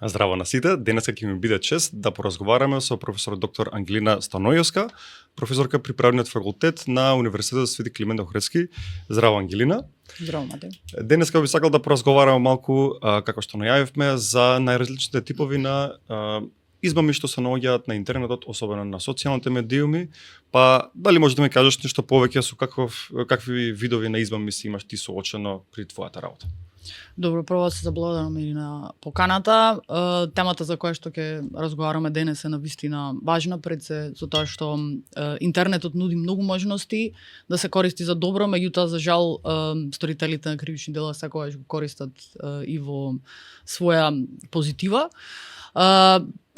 Здраво на сите, денеска ќе ми биде чест да поразговараме со професор доктор Ангелина Станојовска, професорка при Правниот факултет на Универзитетот Свети Климент Охридски. Здраво, Ангелина. Здраво, Матеј. Денеска би сакал да поразговараме малку, како што најавивме, за најразличните типови на измами што се наоѓаат на интернетот, особено на социјалните медиуми. Па дали можеш да ми кажеш нешто повеќе со какви видови на измами си имаш ти соочено при твојата работа? Добро, прво се заблагодарам и на поканата. Темата за која што ќе разговараме денес е навистина важна, пред се за тоа што интернетот нуди многу можности да се користи за добро, меѓутоа за жал сторителите на кривични дела секогаш го користат и во своја позитива.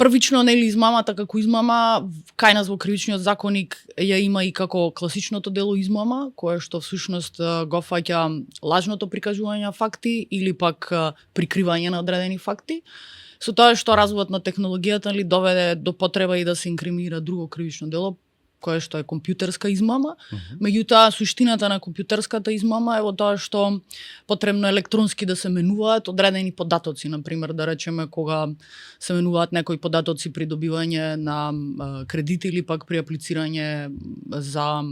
Првично, нели, измамата како измама, кај нас во кривичниот законник ја има и како класичното дело измама, кое што всушност го фаќа лажното прикажување на факти или пак прикривање на одредени факти. Со тоа што развојот на технологијата ли доведе до потреба и да се инкриминира друго кривично дело, кое што е компјутерска измама. Меѓутоа, суштината на компјутерската измама е во тоа што потребно електронски да се менуваат одредени податоци, например, да речеме кога се менуваат некои податоци при добивање на кредит или пак при аплицирање за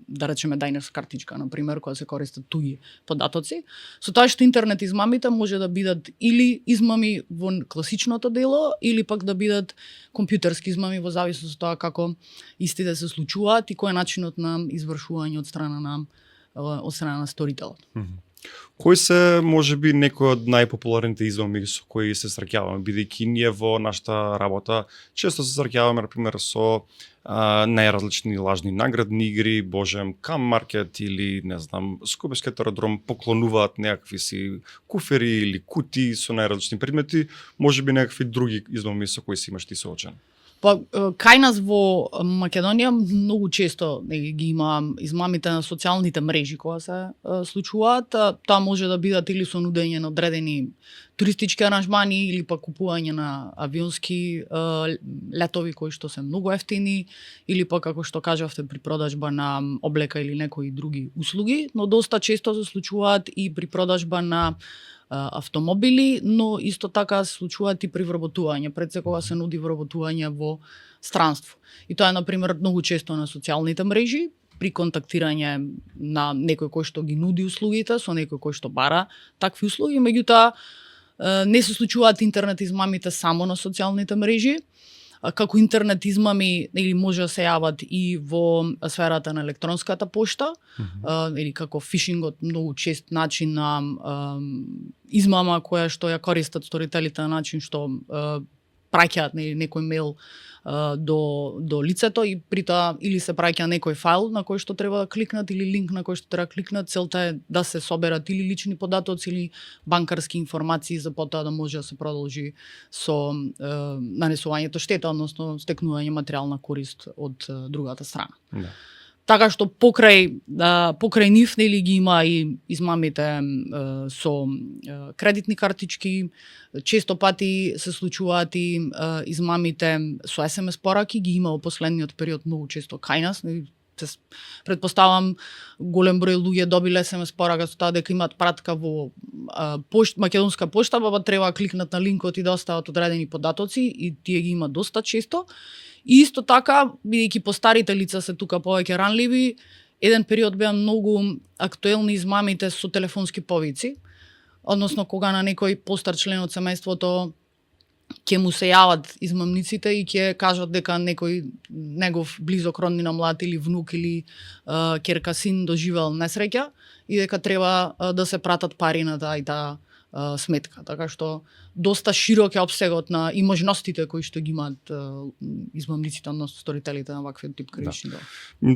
да речеме дајнерска картичка, например, кога се користат туѓи податоци. Со тоа што интернет измамите може да бидат или измами во класичното дело или пак да бидат компјутерски измами во зависност од тоа како истите се случуваат и кој е начинот на извршување од страна на сторителот. Кои се можеби некои од најпопуларните измами со кои се среќаваме, бидејќи ние во нашата работа често се среќаваме например со најразлични лажни наградни игри, божем, кам маркет или не знам, Скопскиот аеродром поклонуваат некакви си куфери или кутии со најразлични предмети, можеби некакви други измами со кои си имаш ти соочен. Па, кај нас во Македонија многу често ги има измамите на социјалните мрежи кога се случуваат. Тоа може да бидат или со нудење на одредени туристички аранжмани или пак купување на авионски летови кои што се многу ефтини или пак како што кажавте при продажба на облека или некои други услуги, но доста често се случуваат и при продажба на автомобили, но исто така се случуваат и при вработување, пред се кога се нуди вработување во странство. И тоа е например многу често на социјалните мрежи, при контактирање на некој кој што ги нуди услугите, со некој кој што бара такви услуги, меѓутоа не се случуваат интернет измамите само на социјалните мрежи, како интернет измами или може да се јават и во сферата на електронската пошта, или како фишингот, многу чест начин на измама која што ја користат сторителите на начин што праќаат некој мејл до лицето и при тоа или се праќа некој файл на кој што треба да кликнат или линк на кој што треба да кликнат. Целта е да се соберат или лични податоци или банкарски информации за потоа да може да се продолжи со нанесувањето штета, односно стекнување материјална корист од другата страна. Да. Така што покрај нив нели ги има и измамите со кредитни картички, често пати се случуваат и измамите со СМС пораки, ги има во последниот период многу често кај нас. Предпоставам голем број луѓе добиле СМС порака со тоа дека имаат пратка во македонска пошта, па треба да кликнат на линкот и да остават одредени податоци и тие ги има доста често. И исто така, бидејќи постарите лица се тука повеќе ранливи, еден период беа многу актуелни измамите со телефонски повици, односно кога на некој постар член од семејството ќе му се јават измамниците и ќе кажат дека некој негов близок роднина млад или внук или ќерка син доживел несреќа и дека треба да се пратат пари на таа и таа сметка. Така што доста широк е опсегот на и можностите кои што ги имаат измамниците, односно сторителите на ваквиот тип кривични дела.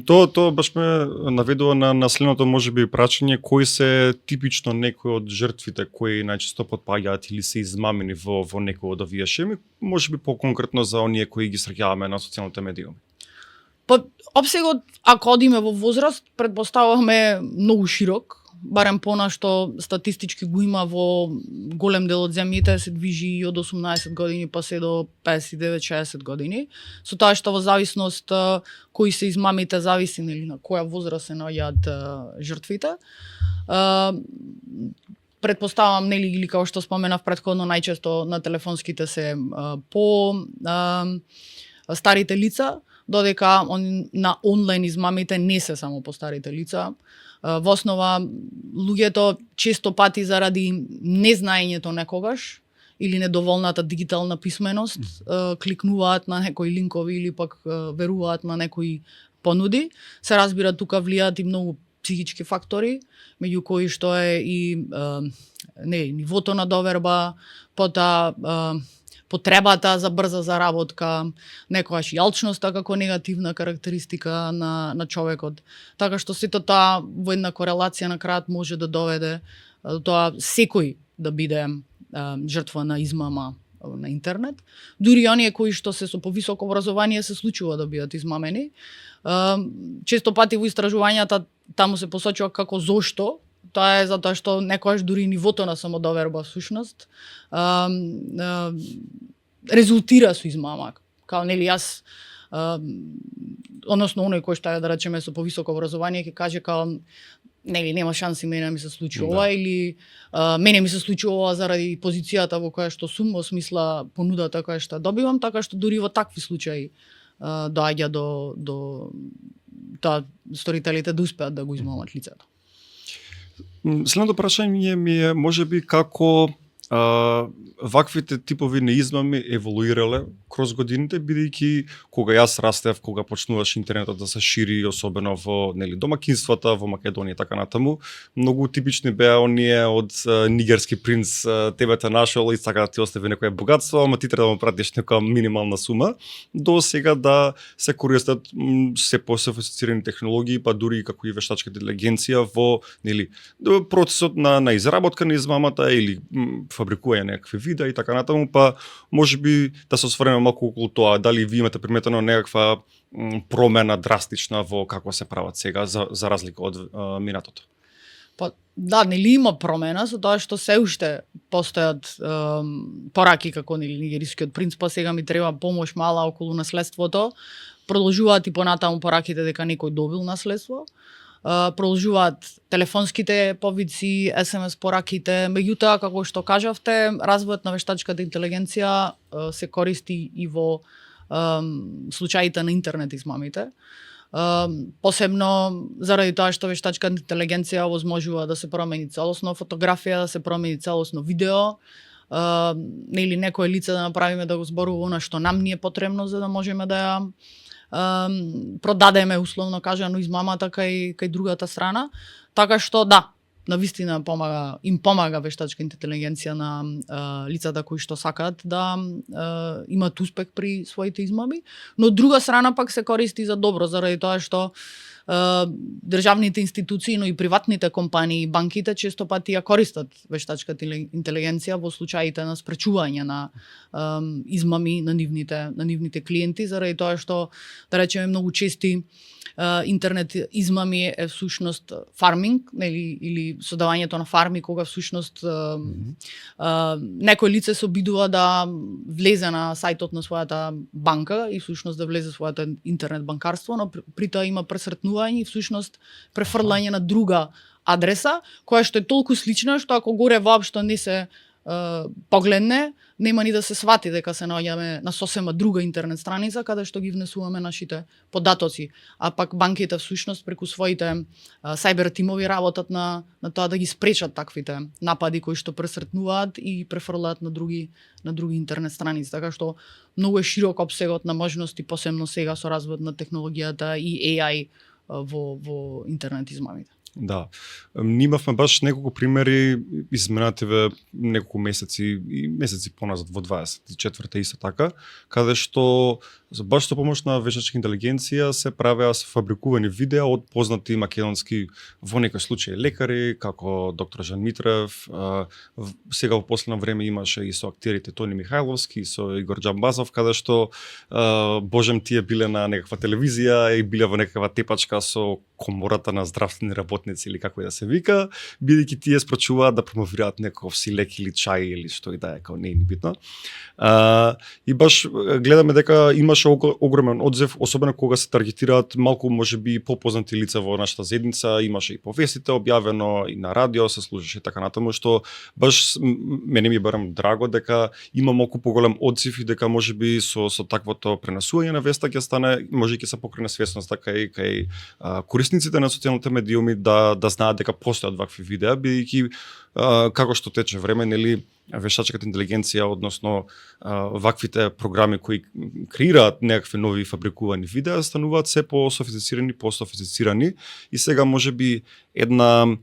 Тоа баш ме наведува на следното можеби прашање, кои се типично некои од жртвите кои најчесто потпаѓаат или се измамени во некој од овие шеми, можеби поконкретно за оние кои ги среќаваме на социјалните медиуми. Па опсегот, ако одиме во возраст, предпоставуваме многу широк. Барем понашто статистички го има во голем дел од земјите, се движи и од 18 години па се до 59-60 години. Со тоа што во зависност кои се измамите зависи нели на која возраст се наоѓаат жртвите. Предпоставам, нели, или како што споменав претходно, најчесто на телефонските се по старите лица, додека на онлайн измамите не се само по старите лица. Во основа, луѓето често пати заради незнаењето некогаш или недоволната дигитална писменост кликнуваат на некои линкови или пак веруваат на некои понуди. Се разбира, тука влијаат и многу психички фактори, меѓу кои што е и нивото на доверба, потоа потребата за брза заработка, некогаш и алчноста како негативна карактеристика на човекот. Така што сето тоа во една корелација на крајот може да доведе до тоа секој да биде жртва на измама на интернет. Дури оние кои што се со повисоко образование се случува да бидат измамени. Често пати во истражувањата таму се посочува како зошто. Тоа е затоа што некојаш дури нивото на самодоверба всушност резултира со измама. Као нели јас односно оној кој што е, да речеме, со повисоко образование ќе каже као нели нема шанси мене ми се случи ова, или мене ми се случи ова заради позицијата во која што сум, во смисла понудата која што добивам, така што дури во такви случаи доаѓа до тоа сторителите да успеат да го измамат лицето. Следното прашање ми е можеби како ваквите типови на измами еволуирале кроз годините, бидејќи кога јас растев, кога почнуваш интернетот да се шири, особено во домакинствата во Македонија и така натаму, многу типични беа оние од нигерски принц, тебе те нашол и сака да ти остави некое богатство, ама ти треба да му пратиш некоја минимална сума, до сега да се користат се по-софистицирани технологии, па дури како и вештачка интелигенција во процесот на изработка на измамата или фабрикување на некакви видеа и така натаму, па можеби да се осврнеме малку околу тоа, дали ви имате приметено некаква промена драстична во како се прават сега за разлика од минатото? Па да, нели има промена, со тоа што се уште постојат пораки како нели нигерискиот принц, па сега ми треба помош мала околу наследството. Продолжуваат и понатаму пораките дека некој добил наследство. Продолжуваат телефонските повици, SMS пораките, меѓутоа како што кажавте, развојот на вештачката интелигенција се користи и во случаите на интернет измамите. Посебно заради тоа што вештачката интелигенција овозможува да се промени целосно фотографија, да се промени целосно видео, или некое лице да направиме да го зборува она што нам ни е потребно за да можеме да ја продадеме, условно кажано, измамата кај другата страна. Така што да, навистина им помага вештачка интелигенција на лицата кои што сакаат да имат успех при своите измами, но од друга страна пак се користи за добро, заради тоа што државните институции, но и приватните компании и банките често пати ја користат вештачката интелигенција во случаите на спречување на измами на нивните клиенти, заради тоа што, да речеме, многу чести интернет измами е всушност фарминг, или создавањето на фарми, кога всушност некој лице се обидува да влезе на сајтот на својата банка и всушност да влезе својата интернет банкарство, но при тоа има пресретнување и всушност префрлање на друга адреса, која што е толку слична што ако горе воопшто не се погледне, нема ни да се свати дека се наоѓаме на сосема друга интернет страница каде што ги внесуваме нашите податоци, а пак банките всушност преку своите сајбер тимови работат на тоа да ги спречат таквите напади кои што пресретнуваат и префрлаат на други интернет страници, така што многу е широк опсегот на можности, посебно сега со развојот на технологијата и AI во интернет измамите. Да. Имавме баш неколку примери изминативе неколку месеци поназад во 24-та исто така, каде што баш со помош на вештачка интелигенција се правеа фабрикувани видеа од познати македонски, во некој случај лекари, како доктор Жан Митрев, сега во последно време имаше и со актерите Тони Михајловски, со Игор Џамбазов, каде што божем тие биле на некаква телевизија и биле во некаква тепачка со комората на здравствени работници или како и да се вика, бидејќи тие спрачуваат да промовираат некој си лек или чај или што и да е, како не е ни битно. И баш гледаме дека имаше имаше огромен одзив, особено кога се таргетираат малку можеби попознати лица во нашата заедница, имаше и по вестите објавено, и на радио се слушаше така натаму, што баш мене ми барам драго дека има малку поголем одзив и дека можеби со таквото пренесување на веста ќе стане, може ќе се покрене свесност така и кај корисниците на социјалните медиуми да знаат дека постојат вакви видеа, бидејќи како што тече време, нели, вештачката интелигенција, односно ваквите програми кои креираат некакви нови фабрикувани видеа, стануваат се по-софистицирани и сега можеби една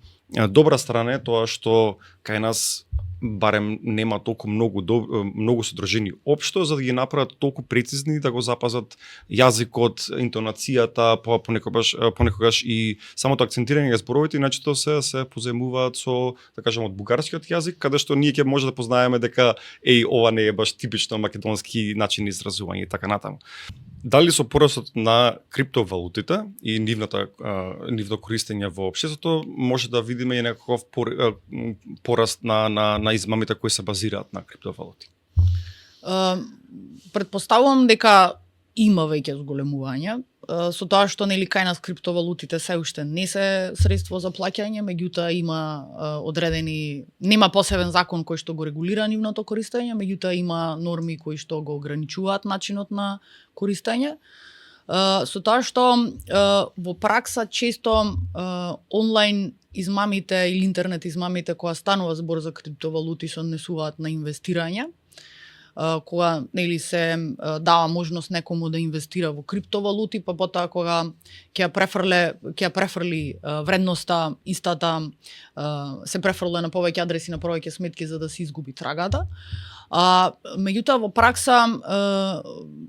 добра страна е тоа што кај нас барем нема толку многу содржини општо, за да ги направат толку прецизни да го запазат јазикот, интонацијата, понекогаш и самото акцентирање на зборовите, иначе тоа се позаемуваат со, да кажем, од бугарскиот јазик, каде што ние ќе може да познаеме дека ова не е баш типично македонски начин на изразување и така натаму. Дали со порастот на криптовалутите и нивно користење во општеството може да видиме и некаков пораст на измамите кои се базираат на криптовалути? Предпоставувам дека има веќе зголемување, со тоа што нели кај нас криптовалутите се уште не се средство за плаќање, меѓутоа има нема посебен закон кој што го регулира нивното користење, меѓутоа има норми кои што го ограничуваат начинот на користење. Со тоа што во пракса често онлайн измамите или интернет измамите кога станува збор за криптовалути се однесуваат на инвестирање, кога нели се дава можност некому да инвестира во криптовалути, па потоа кога ќе ја префрли вредноста истата се префрла на повеќе адреси на повеќе сметки за да се изгуби трагата. Меѓутоа во пракса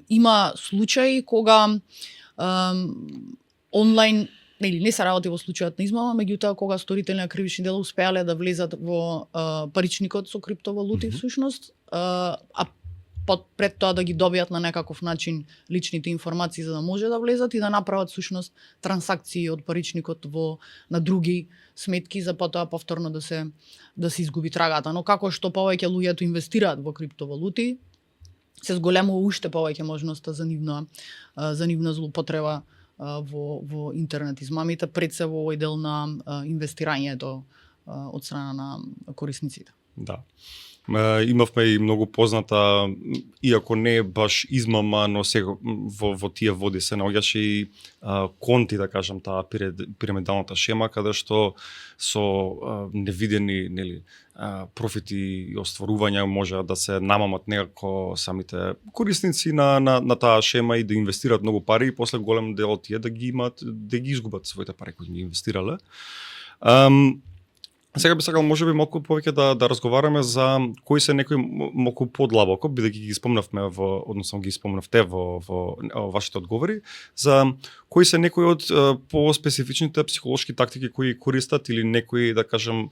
има случаи кога онлайн нели не се работи во случајот на измама, меѓутоа кога сторители на кривични дела успеале да влезат во паричникот со криптовалути всушност, пред тоа да ги добијат на некаков начин личните информации за да може да влезат и да направат всушност трансакции од паричникот на други сметки за потоа повторно да се изгуби трагата. Но како што повеќе луѓето инвестираат во криптовалути, се зголемува уште повеќе можноста за нивна злоупотреба во интернет измамите, пред се во овој дел на инвестирањето од страна на корисниците. Да. Имавме и многу позната, иако не е баш измама, но сега во тие води се наоѓаше и конти, да кажам, таа пирамидалната шема, каде што со невидени профити и остварувања може да се намамат некако самите корисници на таа шема и да инвестираат многу пари и после голем дел од тие да ги изгубат своите пари кои ги инвестирале. Сега би сакал можеби малку повеќе да разговараме за кои се некои малку подлабоко, бидејќи ги спомнавте во вашите одговори, за кои се некои од поспецифичните психолошки тактики кои користат или некои, да кажем,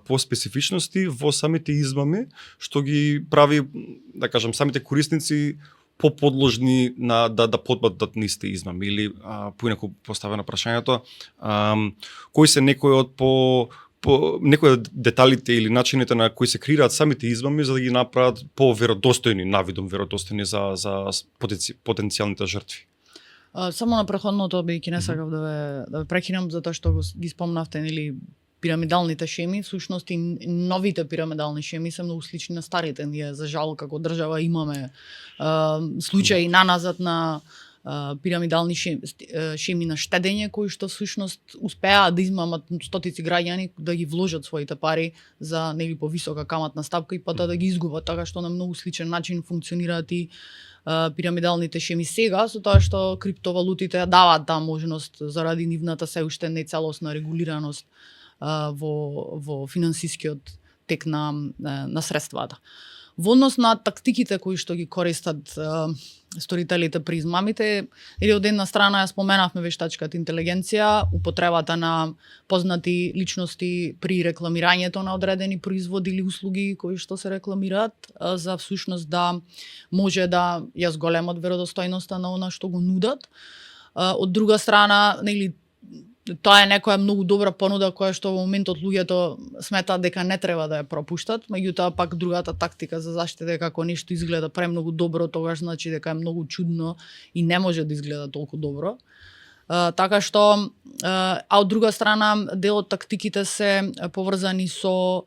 поспецифичности во самите измами, што ги прави, да кажем, самите корисници поподложни на да потпадат нисте измами, или поинаку поставено прашањето, кои се некои од по некои од деталите или начините на кои се креираат самите измами за да ги направат поверодостојни, навидом веродостојни за потенцијалните жртви. Само на преходното бидејќи не сакав да ве прекинам затоа што ги спомнавте нели пирамидалните шеми, всушност и новите пирамидални шеми се многу слични на старите. Ние за жал како држава имаме случаи наназад на пирамидални шеми на штедење кои што всушност успеаат да измамат стотици граѓани да ги вложат своите пари за нели повисока каматна стапка и потоа да ги изгубат, така што на многу сличен начин функционираат и пирамидалните шеми сега, со тоа што криптовалутите даваат таа можност заради нивната се уште нецелосна регулираност во финансискиот тек на средствата. Во однос на тактиките кои што ги користат сторителите при измамите, или од една страна ја споменавме вештачката интелигенција, употребата на познати личности при рекламирањето на одредени производи или услуги кои што се рекламираат, за всушност да може да ја зголемат веродостојноста на она што го нудат. Од друга страна, нели тоа е некоја многу добра понуда која што во моментот луѓето сметаат дека не треба да ја пропуштат, меѓутоа пак другата тактика за заштита е како нешто изгледа премногу добро, тогаш значи дека е многу чудно и не може да изгледа толку добро. Така што, а од друга страна, дел од тактиките се поврзани со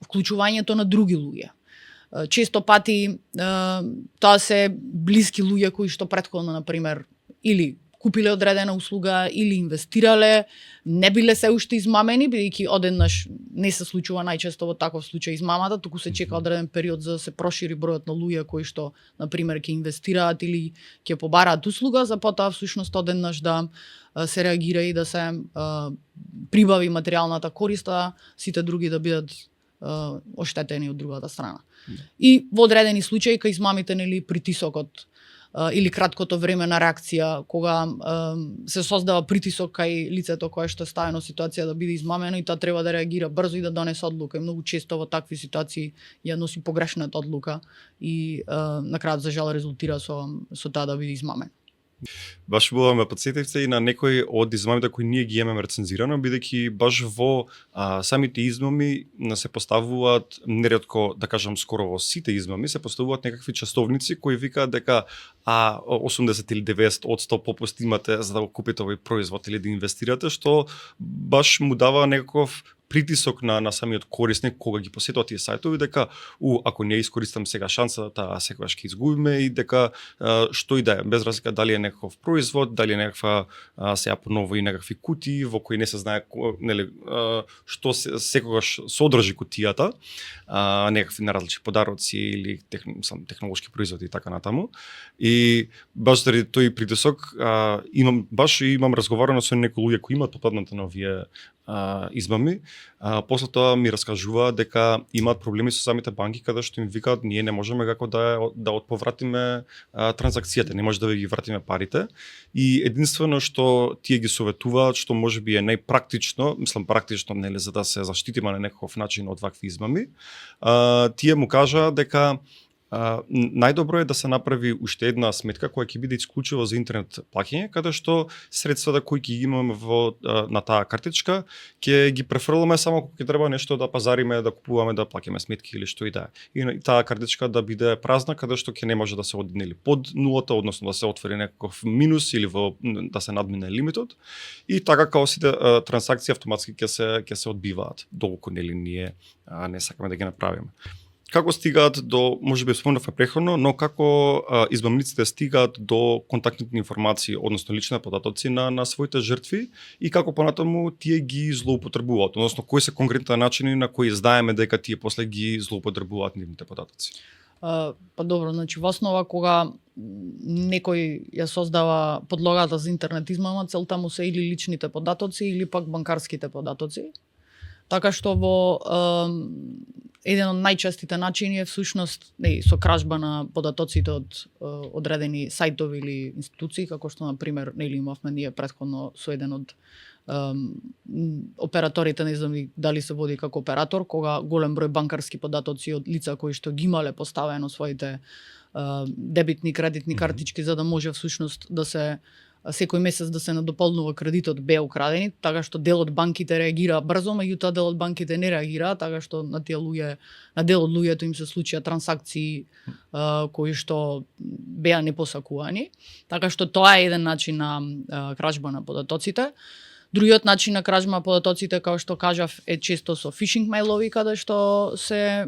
вклучувањето на други луѓе. Често пати тоа се блиски луѓе кои што претходно, например, или купиле одредена услуга или инвестирале, не биле се уште измамени, бидејќи одеднаш не се случува најчесто во таков случај измамата, туку се чека одреден период за да се прошири бројот на луѓе кои што, например, ќе инвестираат или ќе побараат услуга, за потоа всушност одеднаш да се реагира и да се прибави материјалната корист, а сите други да бидат оштетени од другата страна. И во одредени случаи кај измамите, нели, притисокот или краткото време на реакција, кога се создава притисок кај лицето кое што е ставено ситуација да биде измамено и тоа треба да реагира брзо и да донесе одлука. И многу често во такви ситуации ја носи погрешната одлука и на крајот за жал резултира со тоа да биде измамен. Баш ме подсетивте и на некои од измамите кои ние ги имаме рецензирано, бидејќи баш во самите измами се поставуваат неретко, да кажам скоро во сите измами, се поставуваат некакви часовници кои викаат дека 80 или 90% попуст имате за да го купите овој производ или да инвестирате, што баш му дава некаков притисок на самиот корисник кога ги посетува тие сајтови дека ако не искористам сега шансата, секогаш ќе изгубиме и дека што и да е, без разлика дали е некаков производ, дали е некаква сега поново и некакви кутии во кои не се знае нели што секогаш содржи кутијата, некакви наразлични подароци или технолошки производи и така натаму. И баш заради тој притисок имам разговарано со некои луѓе кои имаат попаднати на овие измами. После тоа ми раскажува дека имаат проблеми со самите банки каде што им викаат ние не можеме како да отповратиме транзакцијата, не може да ви ги вратиме парите и единствено што тие ги советуваат што можеби е најпрактично, практично нели за да се заштитиме на некаков начин од вакви измами, тие му кажаа дека најдобро е да се направи уште една сметка која ќе биде исклучиво за интернет плаќање, каде што средствата кои ќе имаме на таа картичка ќе ги префрламе само кога ќе треба нешто да пазариме, да купуваме, да плаќаме сметки или што и да е. И таа картичка да биде празна, каде што ќе не може да се оди нели под нулата, односно да се отвори некаков минус или да се надмине лимитот. И така како сите трансакции автоматски ќе се одбиваат, доколку нели ние не сакаме да ги направиме. Како стигаат до, можеби спомнавме претходно, но како измамниците стигаат до контактните информации, односно лични податоци на своите жртви и како понатаму тие ги злоупотребуваат, односно кои се конкретните начини на кои знаеме дека тие после ги злоупотребуваат нивните податоци? Па добро, значи во основа кога некој ја создава подлогата за интернет измама, целта му се или личните податоци или пак банкарските податоци. Така што во еден од најчестите начини е всушност со кражба на податоците од одредени сајтови или институции, како што на пример имавме ние претходно со еден од операторите, не знам дали се води како оператор, кога голем број банкарски податоци од лица кои што ги имале поставено своите дебитни кредитни картички за да може всушност да се секој месец да се надополнува кредитот беа украдени, така што дел од банките реагира брзо, меѓутоа дел од банките не реагира, така што на тие луѓе, на дел од луѓето им се случија трансакции кои што беа непосакувани. Така што тоа е еден начин на кражба на податоците. Другиот начин на кражба на податоците, како што кажав, е често со фишинг мејлови, каде што се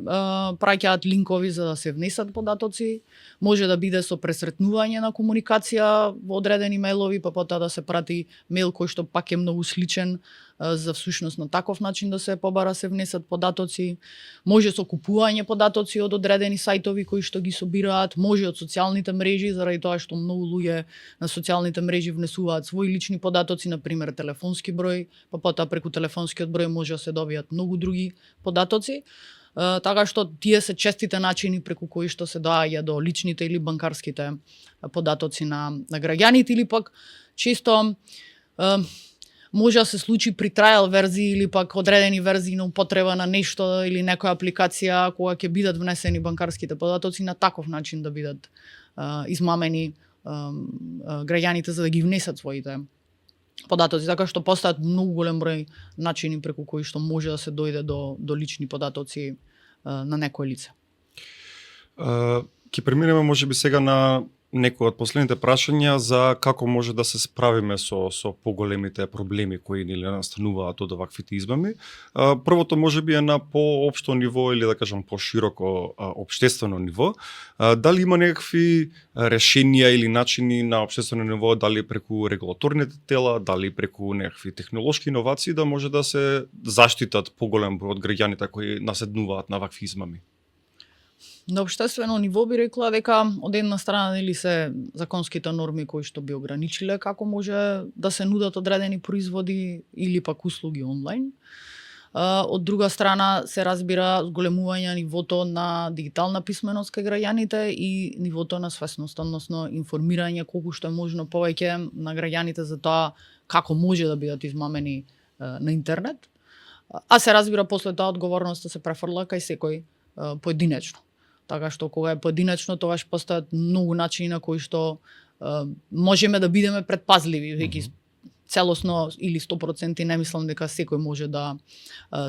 праќаат линкови за да се внесат податоци. Може да биде со пресретнување на комуникација во одредени мејлови, па потоа да се прати мејл кој што пак е многу сличен за всушност на таков начин да се побара се внесат податоци. Може со купување податоци од одредени сајтови кои што ги собираат, може од социјалните мрежи, заради тоа што многу луѓе на социјалните мрежи внесуваат своји лични податоци, на пример телефонски број, па потоа преку телефонскиот број може да се добијат многу други податоци. Така што тие се честите начини преку кои што се доаѓа до личните или банкарските податоци на граѓаните, или пак често може да се случи при трајал верзии или пак одредени верзии на употреба на нешто или некоја апликација кога ќе бидат внесени банкарските податоци на таков начин да бидат измамени граѓаните за да ги внесат своите податоци, така што постојат многу голем број начини преку кои што може да се дојде до лични податоци на некое лице. Ќе преминеме можеби сега на некои од последните прашања за како може да се справиме со поголемите проблеми кои ни настануваат од оваквите измами. Првото можеби е на поопшто ниво или да кажам пошироко општествено ниво. Дали има некакви решенија или начини на општествено ниво, дали преку регулаторните тела, дали преку некакви технолошки иновации да може да се заштитат поголем број од граѓаните кои наседнуваат на вакви измами? На општествено ниво би рекла дека од една страна нели се законските норми кои што би ограничиле како може да се нудат одредени производи или пак услуги онлайн. Од друга страна се разбира зголемување нивото на дигитална писменост кај граѓаните и нивото на свесност, односно информирање колку што е можно повеќе на граѓаните за тоа како може да бидат измамени на интернет. А се разбира после тоа одговорноста се префрла кај секој поединечно. Така што кога е поединечно, тогаш постојат многу начини на кои што можеме да бидеме предпазливи, веќе целосно или 100% не мислам дека секој може да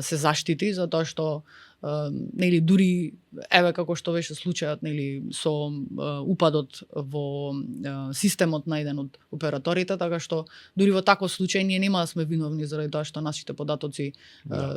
се заштити, затоа што нели дури еве како што беше случајот нели со упадот во системот на еден од операторите, така што дури во таков случај ние нема да сме виновни заради тоа што нашите податоци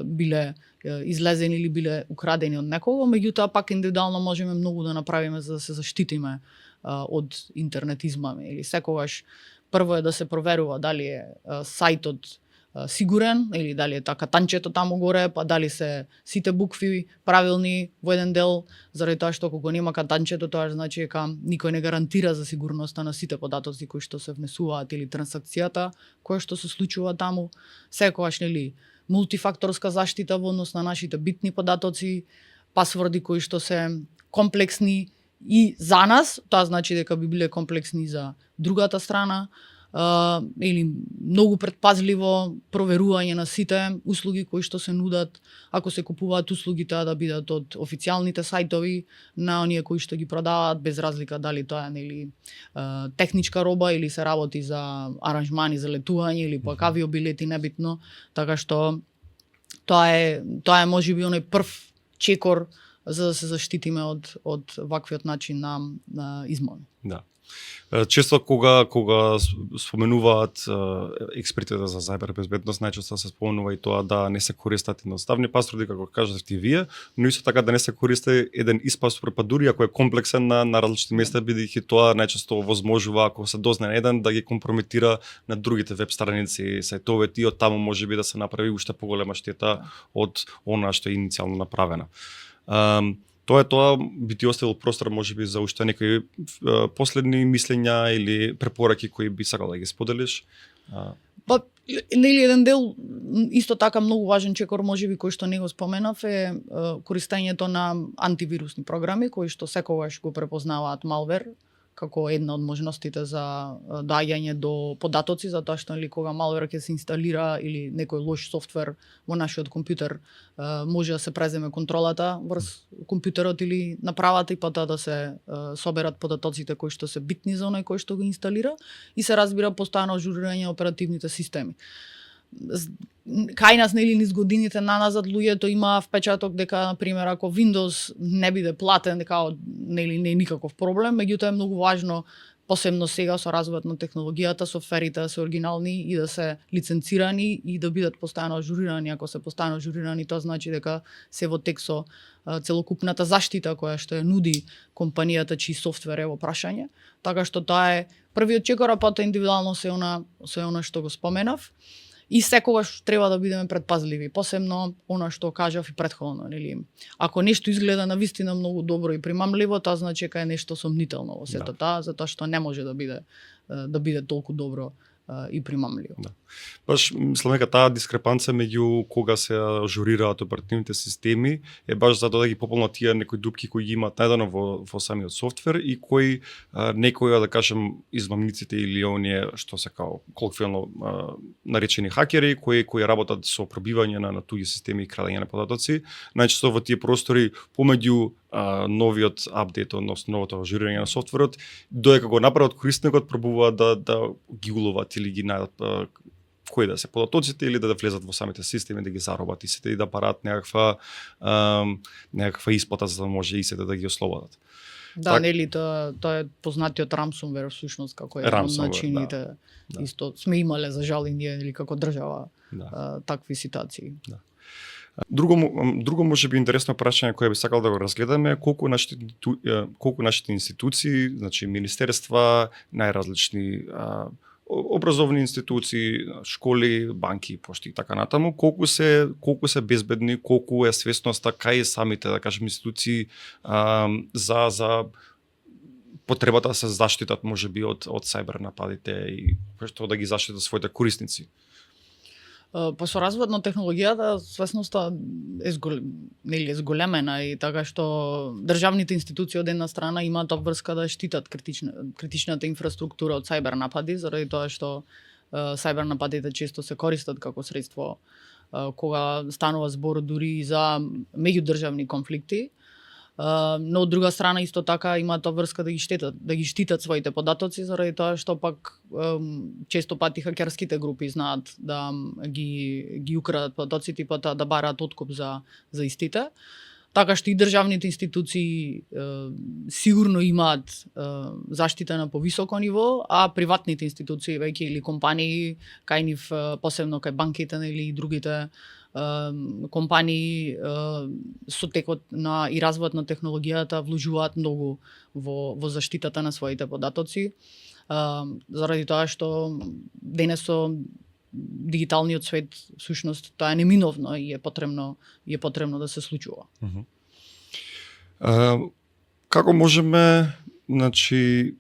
биле излезени или биле украдени од некого, меѓутоа пак индивидуално можеме многу да направиме за да се заштитиме од интернет измами. Или секогаш прво е да се проверува дали е сајтот сигурен или дали е така танчето таму горе, па дали се сите букви правилни во еден дел, заради тоа што кога нема катанчето, тоа значи дека никој не гарантира за сигурноста на сите податоци кои што се внесуваат или трансакцијата која што се случува таму. Секогаш нели мултифакторска заштита во однос на нашите битни податоци, пасворди кои што се комплексни и за нас, тоа значи дека би биле комплексни за другата страна, или многу предпазливо проверување на сите услуги кои што се нудат, ако се купуваат услуги таа да бидат од официјалните сајтови на оние кои што ги продаваат, без разлика дали тоа е нели техничка роба или се работи за аранжмани за летување или пак авиобилети, небитно, така што тоа е можеби оној прв чекор за да се заштитиме од ваквиот начин на измами. Да. Често кога споменуваат експертите за сајбер безбедност, најчесто се споменува и тоа да не се користат едноставни пасворди, како кажавте вие, но исто така да не се користи еден ист пасворд, па дури ако е комплексен на различни места, бидејќи тоа најчесто возможува ако се дозна еден да ги компрометира на другите веб страници, сајтовите и од таму можеби да се направи уште поголема штета од она што е иницијално направена. Тоа би ти оставил простор можеби за уште некои последни мислења или препораки кои би сакал да ги споделиш? Па нели еден дел исто така многу важен чекор можеби кој што не го споменав е користењето на антивирусни програми кои што секогаш го препознаваат малвер како една од можностите за доаѓање до податоци, затоа што нели кога малвер ќе се инсталира или некој лош софтвер во нашиот компјутер, може да се преземе контролата врз компјутерот или направата и потоа да се соберат податоците кои што се битни за оној кој што го инсталира и се разбира постојано ажурирање на оперативните системи. Кај нас нели низ годините наназад луѓето има впечаток дека на пример ако Windows не биде платен дека нели не е никаков проблем, меѓутоа е многу важно посебно сега со развојот на технологијата, софтверите да се оригинални и да се лиценцирани и да бидат постојано ажурирани. Ако се постојано ажурирани, тоа значи дека се во тек со целокупната заштита која што ја нуди компанијата чии софтвер е во прашање. Така што тоа е првиот чекор, а потоа индивидуално се она што го споменав. И секогаш треба да бидеме предпазливи, посебно она што кажав и претходно, нели? Ако нешто изгледа навистина многу добро и примамливо, тоа значи дека е нешто сомнително во сето тоа, затоа што не може да биде толку добро и примамливо. Да. Баш мислам дека таа дискрепанца меѓу кога се ажурираат оперативните системи е баш за да ги пополнат тие некои дупки кои ги имаат најдено во самиот софтвер и кои некои да кажем измамниците или оние што се као колоквијално наречени хакери кои работат со пробивање на туѓи системи и крадење на податоци, најчесто во тие простори помеѓу новиот апдейт, односно новото ажурирање на софтверот, додека го направат корисникот пробуваат да ги уловат или ги најдат кои да се податоците или да влезат во самите системи да ги заробат и сите и да бараат некаква исплата за да може и сите да ги ослободат. Да, нели тоа е познатиот ransomware всушност како еден од начините. Да. Исто сме имале за жал и ние или како држава Да. такви ситуации. Да. Друго може би интересно прашање кое би сакал да го разгледаме е колку нашите институции, значи министерства, најразлични образовни институции, школи, банки, пошти и така натаму, колку се безбедни, колку е свесноста кај самите, да кажем, институции за потребата да се заштитат можеби од сајбер нападите и што да ги заштитат своите корисници. Па со развојот на технологијата свесноста е зголемена и така што државните институции од една страна имаат обврска да штитат критичната инфраструктура од сајбер напади, заради тоа што сајбер нападите често се користат како средство кога станува збор дури и за меѓудржавни конфликти. Но од друга страна исто така имаат обврска да ги штитат своите податоци заради тоа што пак често пати хакерските групи знаат да ги украдат податоците и потоа да бараат откуп за истите. Така што и државните институции сигурно имаат заштита на повисоко ниво, а приватните институции веќе или компании кај нив посебно кај банките или и другите компании со текот на и развојот на технологијата вложуваат многу во заштитата на своите податоци, заради тоа што денес со дигиталниот свет всушност тоа е неминовно и е потребно да се случува. Како можеме, значи,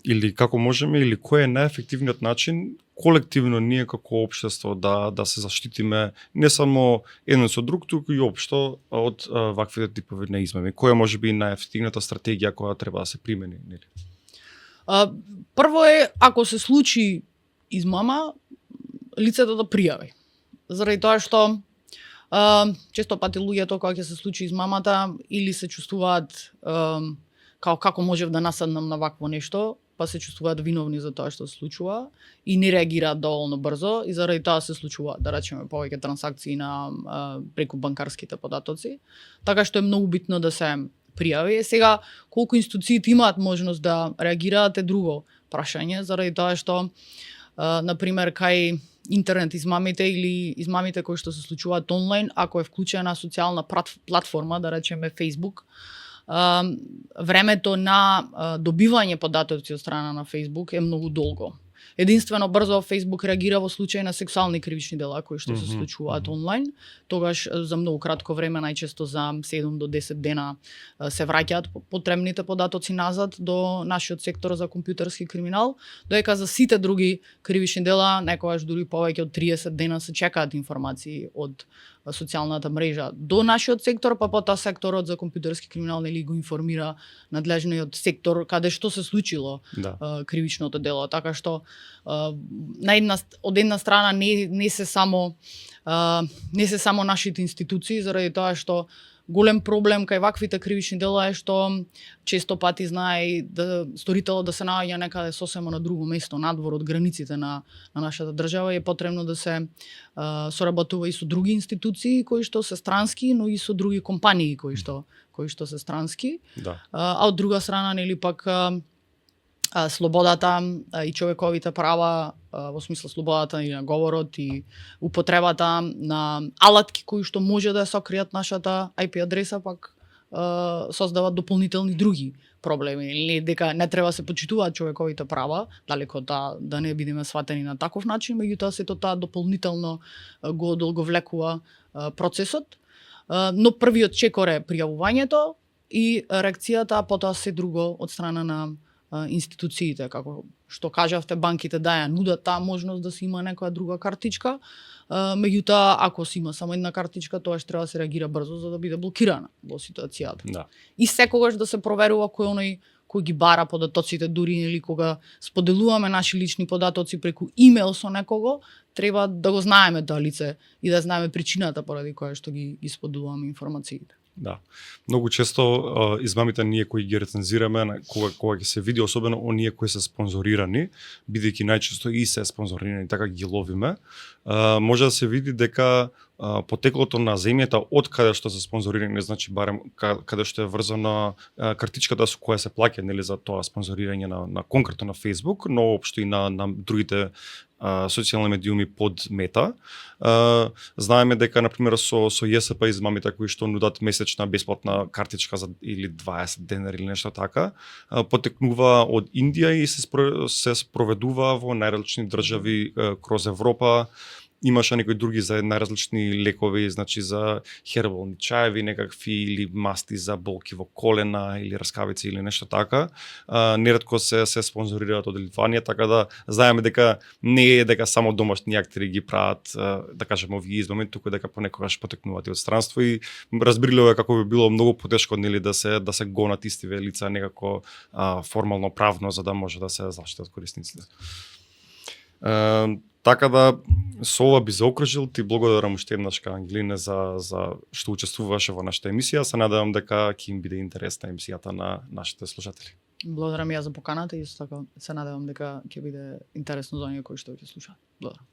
или кој е најефективниот начин колективно ние како општество да се заштитиме не само еден со друг, туку и општо од ваквите типови на измами? Која може би најефективната стратегија која треба да се примени? Нели? Прво е, ако се случи измама, лицето да пријави. Заради тоа што често пати луѓето кога ќе се случи измамата или се чувствуваат како можев да насаднам на вакво нешто, па се чувствуваат виновни за тоа што се случува и не реагираат доволно брзо и заради тоа се случува, да речеме, повеќе трансакции преку банкарските податоци. Така што е многу битно да се пријави. Сега, колку институциите имаат можност да реагираат е друго прашање, заради тоа што например кај интернет измамите или измамите кои што се случуваат онлайн, ако е вклучена социјална платформа, да речеме Facebook, времето на добивање податоци од страна на Facebook е многу долго. Единствено брзо Facebook реагира во случај на сексуални кривични дела кои што се случуваат онлайн, тогаш за многу кратко време, најчесто за 7 до 10 дена се враќаат потребните податоци назад до нашиот сектор за компјутерски криминал, додека за сите други кривични дела некогаш дури повеќе од 30 дена се чекаат информации од социјалната мрежа до нашиот сектор, па потоа секторот за компјутерски криминал нели го информира надлежниот сектор каде што се случило кривичното дело, така што од една страна не се само нашите институции, заради тоа што голем проблем кај ваквите кривични дела е што често пати знае и да сторителот да се наоѓа некаде сосема на друго место, надвор од границите на нашата држава, и е потребно да се соработува и со други институции кои што се странски, но и со други компании кои што се странски. Да. А од друга страна нели пак слободата и човековите права, во смисла слободата и на говорот и употребата на алатки кои што може да сокријат нашата IP адреса, пак создават дополнителни други проблеми. Или дека не треба се почитуваат човековите права, далеко да не бидеме сватени на таков начин, меѓутоа сето тоа дополнително го одолговлекува процесот. Но првиот чекор е пријавувањето и реакцијата, а потоа се друго од страна на институциите, како што кажавте, банките да ја нудат таа можност да се има некоја друга картичка, меѓутоа ако се има само една картичка, тоаш треба да се реагира брзо за да биде блокирана во ситуацијата. Да. И секогаш да се проверува кој оној кој ги бара податоците, дури или кога споделуваме наши лични податоци преку имейл со некого, треба да го знаеме тоа лице и да знаеме причината поради која што ги споделуваме информациите. Да. Многу често измамите ние кои ги рецензираме, кога ќе се види, особено оние кои се спонзорирани, бидејќи најчесто и се спонзорирани, така ги ловиме, може да се види дека потеклото на земјата од каде што се спонзорирани, значи барем каде што е врзана картичката со која се плаќа, нели, за тоа спонзорирање на конкретно на Facebook, но општо и на другите социјални медиуми под Мета. Знаеме дека, например, со ЈСП измамите кои што нудат месечна бесплатна картичка за или 20 денари или нешто така, потекнува од Индија и се спроведува во најразлични држави кроз Европа. Имаше некои други за најразлични лекови, значи за хербални чаеви, некакви или масти за болки во колена или раскавици или нешто така. Неретко се спонзорираат од Литванија, така да знаеме дека не е дека само домашни актери ги прават, да кажеме, овие измами, туку дека понекогаш потекнуваат и од странство и разбирливо е како би било многу потешко, нели, да се гонат истиве лица некако формално правно за да може да се заштитат корисниците. Така да со ова би заокружил, ти благодарам уште еднаш ка Ангелине за што учествуваше во нашата емисија. Се надевам дека ќе им биде интересна емисијата на нашите слушатели. Благодарам ја за поканата и исто така се надевам дека ќе биде интересно за оние кои што ќе слушаат. Благодарам.